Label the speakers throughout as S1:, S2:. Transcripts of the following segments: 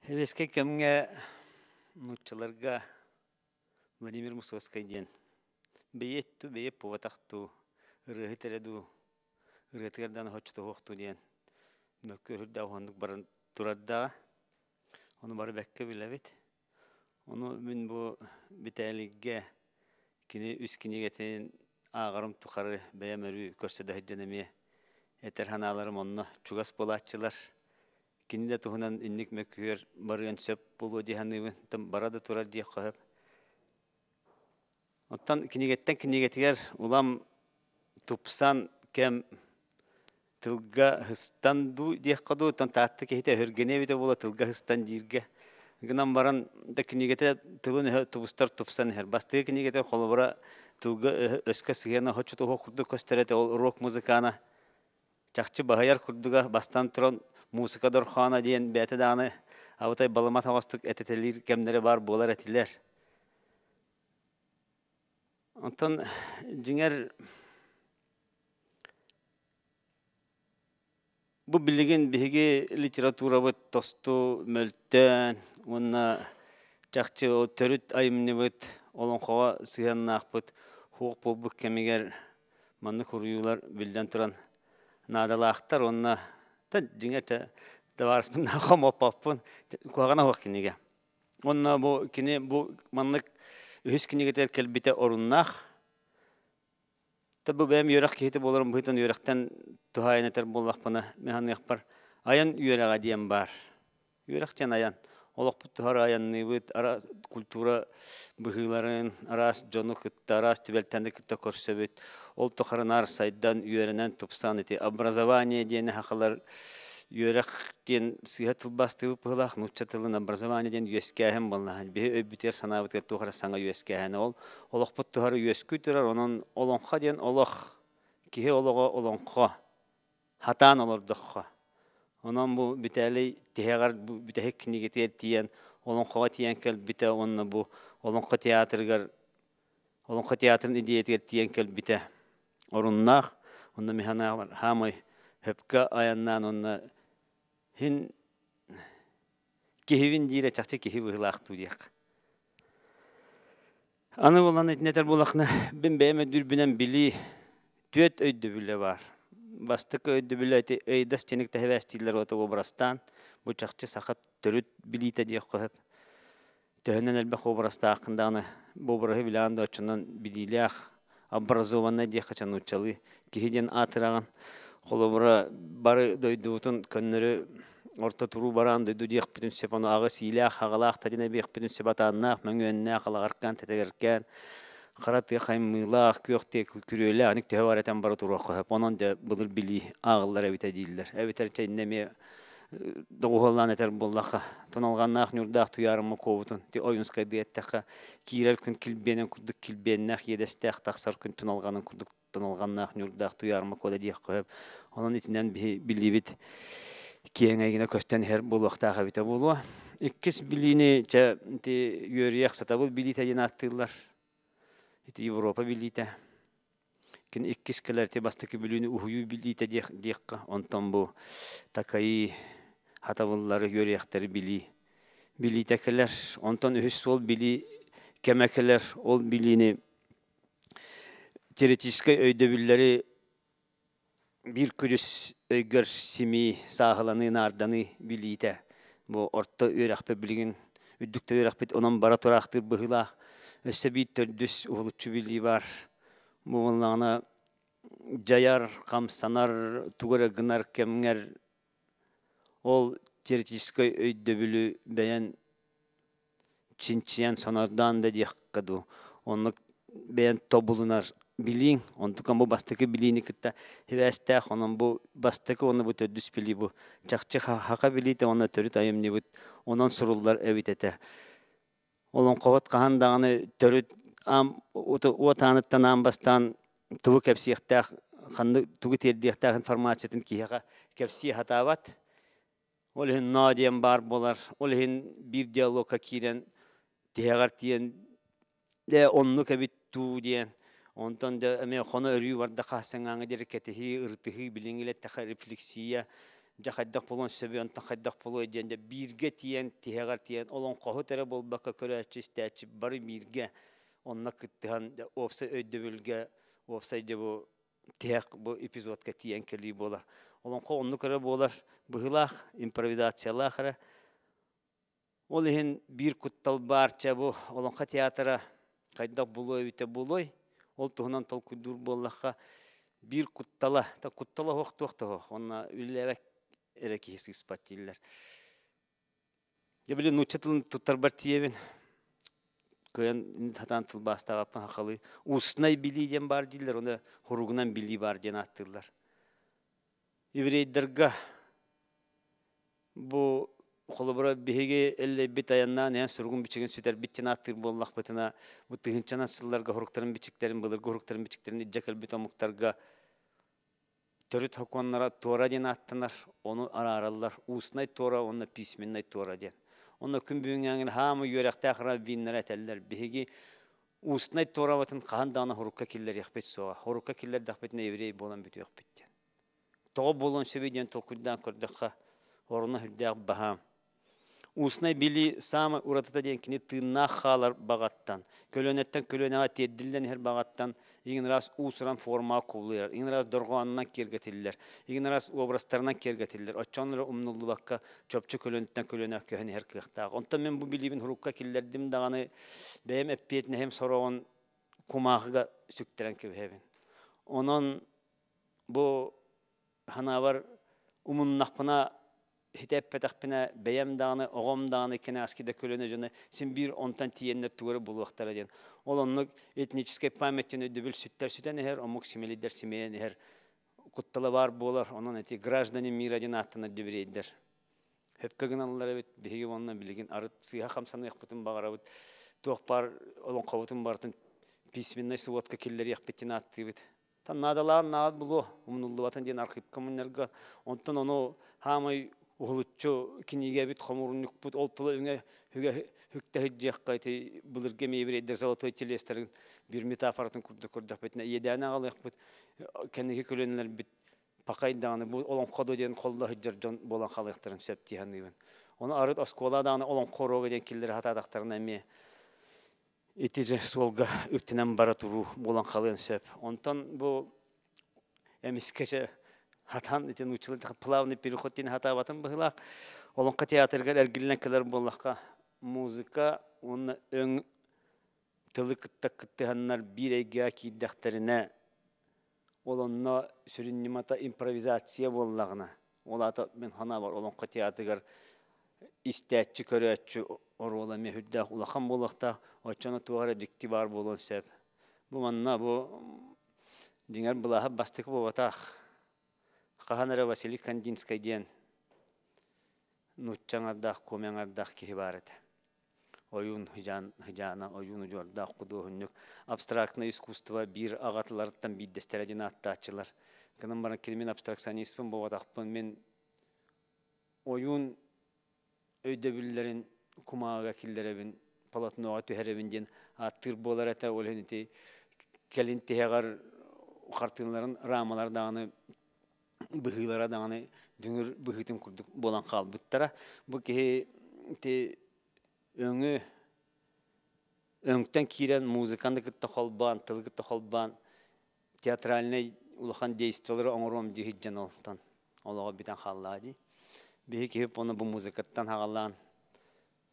S1: Сэбиэскэй кэмҥэ нууччаларга Владимир Мусорскай диэн бэйиэт дуу, бэйиэт буолбатах дуу, ырыаһыт эрэ дуу, ырыатыгар даҕаны соччото суох дуу диэн мөккүөр сүрдээх уһуннук баран турардаҕа. Ону бары бэккэ билэбит. Ону мин бу Битээлийгэ кини үс кинигэтин ааҕарым тухары бэйэм өрүү көрсө да сылдьан эмиэ этэр санааларым онно чугас буолааччылар. Кини да туһунан инник мөккүөр барыан сөп буолуо дии саныыбын. Бара да турар диэххэ сөп. Оттон кинигэттэн кинигэтигэр улам тупсан кэм тылга сыстан дуу диэххэ дуу, оттон Таатта киһитэ өһүргэниэ эбитэ буолуо тылга сыстан дииргэ. Гынан баран да кинигэтэ тылын өһө тубустар тупсан иһэр. Бастакы кинигэтэ холобура тылга өскө сыһыана соччото суох курдук көстөр этэ, ол рок музыкана чахчы баһыйар курдуга бастан туран музыка дорхооно диэн бэйэтэ даҕаны абытай баламат оҕостук этитэлиир кэмнэрэ баар буолар этилэр. Онтон дьиҥэр бу билигин биһиги литературабыт тосту мөлтөөн уонна чахчы төрүт айымньыбыт олоҥхоҕо сыһыаннаахпыт суох буолбут кэмигэр маннык суруйуулар биллэн туран наадалаахтар уонна дьиҥэр табаарыспын хомоппоппун куһаҕана суох кинигэ. Уонна бу кини бу маннык үһүс кинигэтигэр кэлбитэ оруннаах. Бу бэйэм үөрэх киһитэ буоларым быһыытынан үөрэхтэн туһаайан этэр буоллахпына, мин саныахпар айан үөрэҕэ диэн баар. Үөрэх диэн айан. Олохпут тухары айанныыбыт, араас культура быһыыларын, араас дьону кытта, араас түбэлтэни кытта көрсөбүт. Ол тухары наар сайдан, үөрэнэн, тупсан ити образование диэни сахалар үөрэх диэн сыыһа тылбаастыыбыт быһыылаах нуучча тылын образование диэн үөскээһин буолла. Биһи өйбүтүгэр санаабытыгар туох эрэ саҥа үөскээһин. Ол олохпут тухары үөскүү турар, онон олоҥхо диэн олох, киһи олоҕо олоҥхо. Хатаан олордоххо. Онон бу Битээлий тиһэҕэр бу бүтэһик кинигэтигэр тиийэн олоҥхоҕо тиийэн кэлбитэ уонна бу олоҥхо театрыгар Олоҥхо театрын идиэйэтигэр тиийэн кэлбитэ оруннаах. Онно мин санаабар хаамай сөпкө айаннаан уонна син киһибин диирэ чахчы киһи быһыылаах дуу диэх. Аны буолан итини этэр буоллаххына, мин бэйэм өйдүүрбүнэн билии түөрт өйдөбүлэ баар. Бастакы өйдөбүлэ ити ыйдас чиник тэһэбээстииллэр уота уобарастаан, бу чахчы саха төрүт билиитэ диэххэ сөп. Төһөнөн элбэх уобарастааххын даҕаны, бу уобараһы билэҕин да оччонон билиилээх, образованнай диэххэ ча нууччалыы киһи диэн аатыраҕын. Холобура, бары дойдубутун көннөрү орто туруу бараан дойду диэхпитин сөп, ону аҕыс иилээх, аҕалаах да диэн эбиэхпитин сөп, атааннаах, мөҥүөннээх, алаҕаркаан, тэтэгэркээн, хара тыа хаймыылаах, күөх тыа күрүөлээх, ник төһө бар этэн бары туруохха сөп. Онон дьэ былыр билии ааҕыллар эбитэ дииллэр. Эбэтэр чэ иннэ эмиэ доҕуһуоллаан этэр буоллахха, тоналҕаннаах ньурдаах туйаарыма куобутун ти Ойуунскайдыы эттэххэ, киирэр күн килбиэнин курдук килбиэннээх иэдэстээх, тахсар күн туналҕанын курдук тоналҕаннаах ньурдаах туйаарыма куода диэххэ сөп. Онон итинэн биһи билиибит киэҥ эйгэнэ көстөн иһэр буолуохтаах эбитэ буолуо. Иккис билиини чэ ити үөрүйэх сатабыл билиитэ диэн ааттыыллар. Ити Европа билиитэ. Кини иккис кэлэр ити бастакы Бүлүүнү уһуйуу билиитэ диэх диэххэ, онтон бу такайыы хатабыллары, үөрүйэхтэри билии билиитэ кэлэр. Онтон үһүс суол билии кэмэ кэлэр. Ол билиини теоретическай өйдөбүллэри биир күрүс өйгөр симии, сааһыланыы, наарданыы билиитэ. Бу орто үөрэхпит билигин үрдүк да үөрэхпит онон бара тураахтыыр быһыылаах. Өссө биир төрдүс уһулуччу билии баар. Бу буоллаҕына дьайар, хамсанар, тугу эрэ гынар кэмҥэр ол теоретическай өйдөбүлү бэйэн чинчийэн сонордоон да диэххэ дуу, оннук бэйэн тобулунар билииҥ, онтукан бу бастакы билиини кытта сибээстээх, онон бу бастакы уонна бу төрдүс билии бу чахчы хаха билиитэ уонна төрүт айымньыбыт онон суруллар эбит этэ. Олоҥхобут хаһан даҕаны төрүт аам уот ааныттан аан бастаан тугу кэпсиэхтээх, ханнык тугу тиэрдиэхтээх информациятын киһиэхэ кэпсии сатаабат. Ол иһин ноо диэн баар буолар. Ол иһин биир диалогка киирэн тиһэҕэр тиийэн дьэ оннук эбит дуу диэн. Онтон дьэ эмиэ хоно өрүү барда хаһсыҥааҥҥа диэри кэтэһии, ырытыһыы, билиҥҥи илэттэххэ рефлексия. Дьэ хайдах буолуон сөбүй, онтон хайдах буолуой диэн дьэ бииргэ тиийэн, тиһэҕэр тиийэн олоҥхоһут эрэ буолбакка көрөөччү, истээччи бары бииргэ онно кыттыһан дьэ уопсай өйдөбүлгэ, уопсай дьэ бу тиһэх бу эпизодка тиийэн кэлии буолар. Олоҥхо оннук эрэ буолар быһыылаах, импровизациялаах эрэ. Ол иһин биир куттал баар, чэ бу Олоҥхо театра хайдах булуой эбитэ буолуой, ол туһунан толкуйдуур буоллахха, биир куттала, куттала суох туох да суох, уонна үлэлээбэт эрэ киһи сыыспат дииллэр. Дьэ били нуучча тылын туттарбар тиийэбин, кыайан сатаан тылбаастаабаппын сахалыы. Устнай билии диэн баар дииллэр, уонна хоругунан билии баар диэн ааттыыллар. Еврейдэргэ Бу холобура биһиги эллэйбит айаннаан иһэн суругун-бичигин сүтэрбит диэн ааттыыр буоллахпытына, бу тыһыынчанан сылларга хоруктарын бичиктэрин, былыргы хоруктарын бичиктэрин илдьэ кэлбит омуктарга төрүт сокуоннара туора диэн ааттанар, ону араараллар. Устнай туора уонна письменнай туора диэн. Онно күн бүгүҥҥээҥин хаамы үөрэхтээх раввиннара этэллэр. Биһиги устнай туорабытын хаһан даҕаны хорукка киллэриэхпит суоҕа. Хорукка киллэрдэхпитинэ еврей буолан бүтүөхпүт диэн. Тоҕо буолуон сөбүй диэн толкуйдаан көрдөххө, оруна сүрдээх баһаам. Устнай билии саамай уратыта диэн кини тыыннаах хаалар баҕаттан, көлүөнэттэн көлүөнэҕэ тиэрдиллэн иһэр баҕаттан игин ыраас уус-уран формаҕа кубулуйар, игин ыраас дорҕоонунан киэргэтиллэр, игин ыраас образтарынан киэргэтиллэр, оччоҕуна эрэ умнуллубакка чопчу көлүөнэттэн көлүөнэҕэ көһөн иһэр кыахтаах. Онтон мин бу билиибин урукка киллэрдим даҕаны бэйэм эппиэтинэһим сороҕун кумааҕыга сүктэрэн кэбиһэбин. Онон Бу санаабар умуннахпына, ситэ эппэтэхпинэ, бэйэм даҕаны, оҕом даҕаны кэнэҕэски да көлүөнэ дьоно син биир онтон тиийэннэр тугу эрэ булуохтара диэн. Ол оннук этническэй память диэн өйдөбүл сүттэр сүтэн иһэр, омук симэлийдэр симэйэн иһэр куттала баар буолар. Онон эти граждане мира диэн ааттанар дьэбириэйдэр сөпкө гыналлар эбит. Биһиги уонна билигин арыт сыыһа хамсаныахпытын баҕарабыт. Туох баар олоҥхобутун барытын письменнай сводка киллэриэхпит диэн ааттыыбыт. Наадалаан наад булуо, умнуллубатын диэн архыыпка мунньарга. Онтон ону хаамай уһулуччу кинигэбит, хомуурунньукпут ол тыла үҥэ үгэ үктэ сылдьыахха ити былыргы эмиэ еврейдэр золотой телестэрин биир метафоратын курдук көрдөхпүтүнэ иэдээни аҕалыахпыт кэнники көлүөнэлэрбит пакай даҕаны бу олоҥхо диэн холло сылдьар дьон буолан хаалыахтарын сөп дии саныыбын. Ону арыт оскуола даҕаны олоҥхо уруога диэн киллэрэ сатаатахтарына эмиэ ити же суолга үктэнэн бара туруу буолан халыан сөп. Онтон бу эмискэчэ хатан ити нууччалыы плавный переход диэн хатаабатын быһыылаах. Олоҥхо театрыгар эргиллэн кэлэр буоллахха музыка уонна өҥ тылы кытта кыттыһаннар биир эйгэҕэ киирдэхтэринэ ол онно сүрүн ньымата импровизация буоллаҕына, ол аата мин санаабар Олоҥхо театрыгар истээччи, көрөөччү оруола эмиэ сүрдээх улахан буолуохтаах, оччону туох эрэ дьикти баар буолуон сөп. Бу манна бу дьиҥэр былааһа бастакы буолбатах. Хаһан эрэ Василий Кандинскай диэн нуучча аҥардаах, коми аҥардаах киһи баар этэ. Ойуун Хыдьаана, ойуун удьуордаах худуоһунньук, абстрактное искусство биир аҕатыларыттан биирдэстэрэ диэн ааттааччылар. Гынан баран кини мин абстракционистпын буолбатахпын, мин ойуун өйдөбүллэрин кумааҕыга киллэрэбин, полотноҕа түһэрэбин диэн ааттыыр буолар этэ. Ол иһин ити кэлин тиһэҕэр хартыыналарын рамалар даҕаны быһыылара даҕаны дүҥүр быһыытын курдук буолан хаалбыттара. Бу киһи ити өҥү өҥтөн киирэн музыканы кытта холбоон, тылы кытта холбоон театральнай улахан действиелары оҥоруом дии сылдьан олтон олоҕо бүтэн хааллаҕа дии. Биһи киһи ону бу музыкаттан хаҕалаан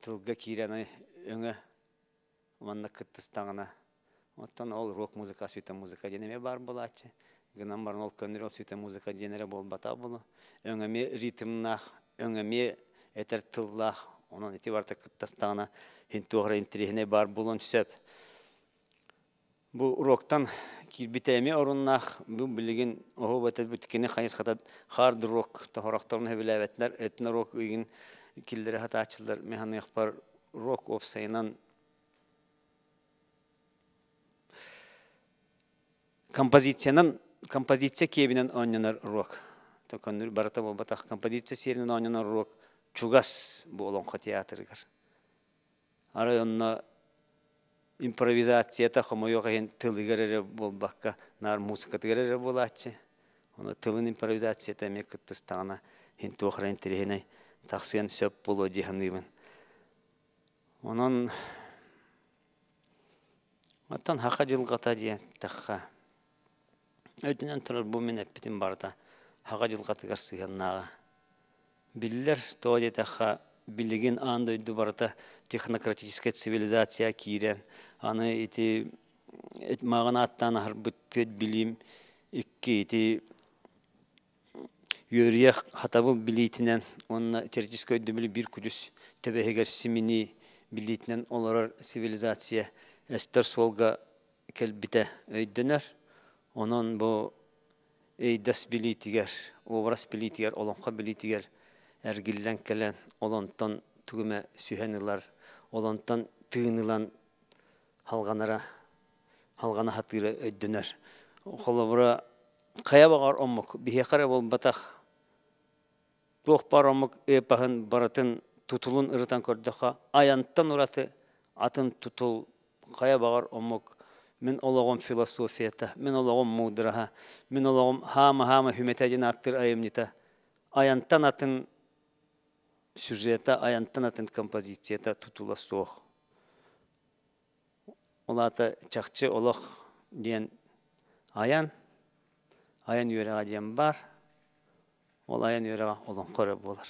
S1: тылга киирэн өҥө манна кыттыстаҕына оттон ол рок музыка света музыка диэн эмиэ баар буолааччы гынан баран ол көннөрү ол света музыка диэн эрэ буолбатах буолу өҥ эмиэ ритмнаах өҥ эмиэ этэр тыллаах онон ити барыта кыттастаҕына иһин туох эрэ интэриэһинэй баар буолуон сөп бу уроктан киирбитэ эмиэ оруннаах бу билигин оһо бу кини хайысхата хард рок тоһорохторун сөбүлээбэтилэр этно рок ыйын киллэрэ сатааччылар мин саныахпар рок уопсайынан композициянан композиция киэбинэн оонньонор рок көннөр барыта буолбатах композиция сиэринэн оонньонор рок чугас бу олоҥхо театрыгар арай онно импровизацията хомойуох иһин тылыгар эрэ буолбакка наар музыкатыгар эрэ буолааччы ону тылын импровизацията эмиэ кыттыстаҕына Иһин туох эрэ интэриэһинэй тахсыан сөп буолуо дии саныыбын. Онон оттон саха дьылҕата диэтэххэ, өйдөнөн турар бу мин эппитим барыта саха дьылҕатыгар сыһыаннааҕа биллэр. Тоҕо диэтэххэ, билигин аан дойду барыта технократическай цивилизация киирэн, аны ити мааҕын ааттаан аһарбыт түөрт билиим икки ити үөрүйэх хатабыл билиитинэн уонна теоретическай өйдөбүлү биир күдьүс төбөһүгэр симинии билиитинэн олорор цивилизация эстэр суолга кэлбитэ өйдөнөр. Онон бу эйдэс билиитигэр, уобарас билиитигэр, олоҥхо билиитигэр эргиллэн кэлэн, ол онтон тугу эмэ сүһэн ылар, ол онтон тыын ылан халҕанара, халҕана сатыыра өйдөнөр. Холобура, хайа баҕар омук, биһиэхэ эрэ буолбатах, туох баар омук эпоһын барытын тутулун ырытан көрдөххө, айантан ураты атын тутул хайа баҕар омук мин олоҕум философията, мин олоҕум муудараһа, мин олоҕум хаама-хаама хүмэтэ диэн ааттыыр айымньыта айантан атын сюжета, айантан атын композицията тутула суох. Ол аата чахчы олох диэн айан, айан үөрэҕэ диэн баар. Ол айан үөрэҕэ олоҥхо эрэ буолар.